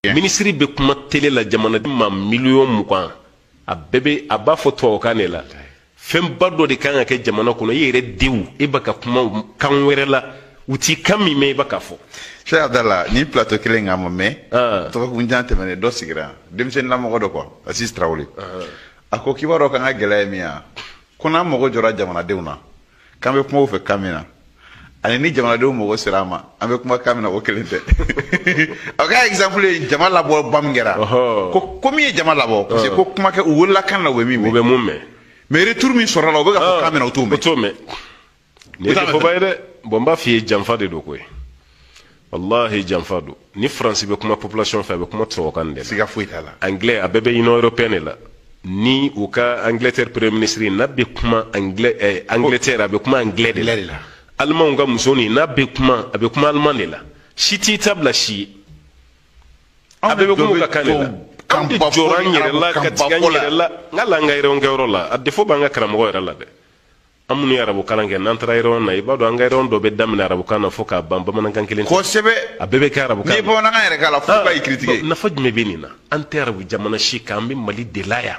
Minisiri bɛ kuma télé la jamanaden ma miliyɔn 20, a bɛɛ bɛ a b'a fɔ tubabukan de la. Fɛnba dɔ de kan ka kɛ jamana kɔnɔ, e yɛrɛ denw, e b'a ka kuma kan wɛrɛ la, u t'i kan min mɛn, i b'a ka fɔ. Cheikh Abdallah, ni plateau kelen kan ma mɛn, dɔgɔkun jan tɛmɛnen, dɔ sigira denmisɛnninlamɔgɔ dɔ quoi, Aziz Traoré. A ko k'i b'a dɔn k'an ka gɛlɛya ye min ye wa? Ko n'an mago jɔra jamanadenw na, k'an bɛ kuma u fɛ kan min na, ani ni jamanadenw mago sera an ma, an bɛ kuma kan min na, o kelen tɛ. A ka exemple ye jama labɔ ba min kɛra, ko min ye jama labɔ, parce que ko kuma kɛ u wolola kan na, u bɛ min u mɛn. Bɛ mun mɛn? Mais retour min sɔrɔ la, u bɛ ka fɔ kan min na, u t'o o mɛn. T'o mɛn. Nin ye U t'a mɛn. Défaut ba ye dɛ. Bon, n b'a f'i ye, janfa de don koyi, wallahi janfa don. Ni Faransi bɛ kuma population fɛ, a bɛ kuma tubabukan de la. Siga foyi t'a la. Anglais, a bɛɛ bɛ Union européenne de la. Ni u ka Angleterre premier ministre, n'a bɛ kuma anglais, Angleterre, a bɛ kuma anglais de la. Anglais de la. Allemand ka muso nin, n'a bɛ kuma, a bɛ kuma allemand de la. Si t'i ta bila si ye, a bɛɛ bɛ kuma u ka kan de la. Anw de jɔra an yɛrɛ la ka tigɛ an yɛrɛ la. N ka la an ka réunion kɛyɔrɔ la, a défaut b'an ka karamɔgɔ yɛrɛ la dɛ. An minnu ye arabu kalan kɛ, n'an taara réunion na, i b'a dɔn an ka réunion dɔ bɛ daminɛ arabukan na fo k'a ban, bamanankan kelen tɛ. A bɛɛ bɛ kɛ arabukan N'i ye na. bamanankan yɛrɛ k'a la, fo ka i critiquer. Bon, nafa jumɛn bɛ nin na? An tɛ arabu jamana si kan, an bɛ Mali de la yan.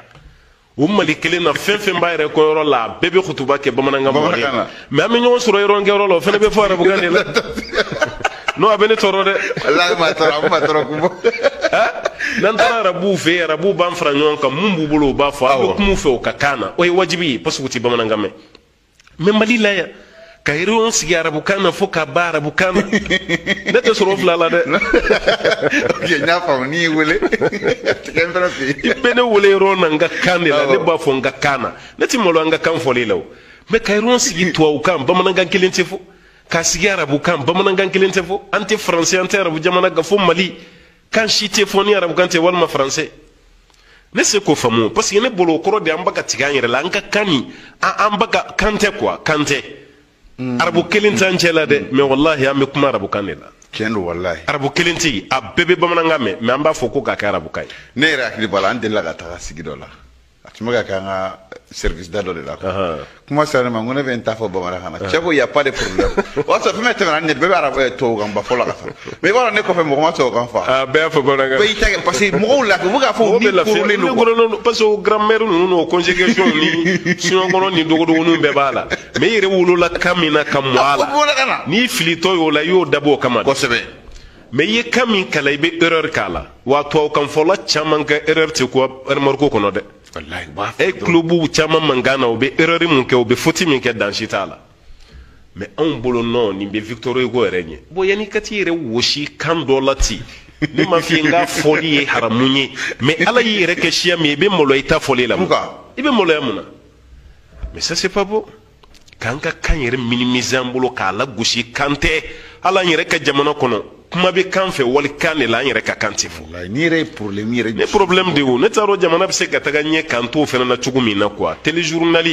O Mali kelen na, fɛn fɛn b'a yɛrɛ kɔyɔrɔ la, a bɛɛ bɛ kutuba kɛ bamanankan mɔgɔ. Bamanankan na. Mais an bɛ ɲɔgɔn sɔrɔ yɔrɔ kɛyɔrɔ la, o fana bɛ fɔ arabukan de la. Non, a bɛ ne tɔɔrɔ dɛ. Walahi, ma tɔɔrɔ, a bɛ ma tɔɔrɔ kun bɔ. N'an taara arabuw fɛ yen, arabuw b'an fara ɲɔgɔn kan, mun b'u bolo, u b'a fɔ, an bɛ kuma u fɛ u ka kan na, o ye wajibi ye, parce que u tɛ bamanankan mɛn. Mais Mali la yan, ka réunion sigi arabukan na fo ka ban arabukan na, ne tɛ sɔrɔ o fila la dɛ. Ok, n y'a faamu. N'i y'i wele, tigɛ n fɛnɛ fɛ I yen. bɛ ne wele yɔrɔ na n ka kan de la, ne b'a fɔ n ka kan na, ne ti malo an ka kan fɔli la o. Mais ka réunion sigi tubabukan, bamanankan kelen tɛ fɔ, k'a sigi arabukan, bamanankan kelen tɛ fɔ. An tɛ faransɛ, an tɛ arabu jamana kan, fo Mali kan si tɛ fɔ ni arabukan tɛ walima faransɛ. Ne se k'o faamu, parce que ne bolo, o kɔrɔ de an bɛ ka tigɛ an yɛrɛ la, an ka kan nin, an bɛ ka kan tɛ quoi, kan tɛ. Arabu kelen t'an cɛ la dɛ, mais wallahi an bɛ kuma arabukan de la. Tiɲɛ don, walahi. Arabu kelen tɛ yen, a bɛɛ bɛ bamanankan mɛn, mais an b'a fɔ ko k'a kɛ arabukan ye. Ne yɛrɛ hakili b'a la, an delila ka taga sigi dɔ la, a tun bɛ ka kɛ an ka service da dɔ de la quoi. Kuma sera ne ma, n ko ne bɛ n ta fɔ bamanankan na. Cɛ ko y a pas de problème. O y'a sɔrɔ fɛn bɛɛ tɛmɛna ni ɲɛ, bɛɛ bɛ arabu tubabukan ba fɔ la ka taa, mais i b'a dɔn, ne kɔfɛ, mɔgɔ ma tubabukan fɔ. A bɛɛ y'a fɔ bamanankan. Bɛɛ y'i ta kɛ, parce que mɔgɔw la, u bɛ k'a fɔ mɔgɔw ni bɛ lafiya korolen ne don quoi. korolen don, parce que o grammaire ninnu n'o conjugation ni siɲɔkɔnɔ ni dogodogoninw bɛɛ b'a la. Mais i yɛrɛ wolola kan min na ka mɔ a A fɔ la, bamanankan na. N'i filitɔ y'o la, i y'o dabɔ o kama dɛ. Mais i ye kan min kalan, i bɛ erreur k'a la. Wa tubabukanfɔla caman ka erreur tɛ ko remarque kɔnɔ dɛ. Walahi, u b'a fɔ E tulo b'u caman mankan na, u bɛ erreur mun kɛ, u bɛ faute min kɛ, dan si t'a la. Mais anw bolo, non, nin bɛ Victor Hugo yɛrɛ ɲɛ. Bon, yanni ka t'i yɛrɛ wɔsi kan dɔ la ten, ne m'a f'i ye n k'a fɔli ye haramu ye, mais Ala y'i yɛrɛ kɛ siya min ye, i bɛ maloya i ta fɔli la mun? Pourquoi? I bɛ maloya mun na? Mais ça, c'est pas bon k'an ka kan yɛrɛ minimiser an bolo, k'a lagosi. Kan tɛ hali an yɛrɛ ka jamana kɔnɔ, kuma bɛ kan fɛ wali kan de la, an yɛrɛ ka kan tɛ fɔ. Walahi, n'i yɛrɛ ye problème yɛrɛ. Ne problème de o, ne t'a dɔn jamana bɛ se ka taga ɲɛ k'an t'o fana na cogo min na quoi. Téléjournal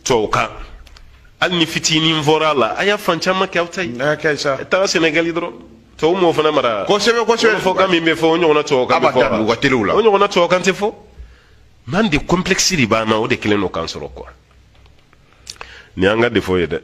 tubabukan, hali ni fitinin fɔra a la, a y'a fan caman kɛ aw ta ye. A kɛ sa. Taga Sénégal dɔrɔn, tubabu m'o fana mara. Kosɛbɛ. Fɔ kan min bɛ fɔ, o ɲɔgɔnna tubabukan A b'a bɛ fɔ daminɛ u ka telew la. O ɲɔgɔnna tubabukan tɛ fɔ. Mais an de complexe de b'an na, o de kɛlen don k'an sɔrɔ quoi. Nin y'an ka défaut ye dɛ.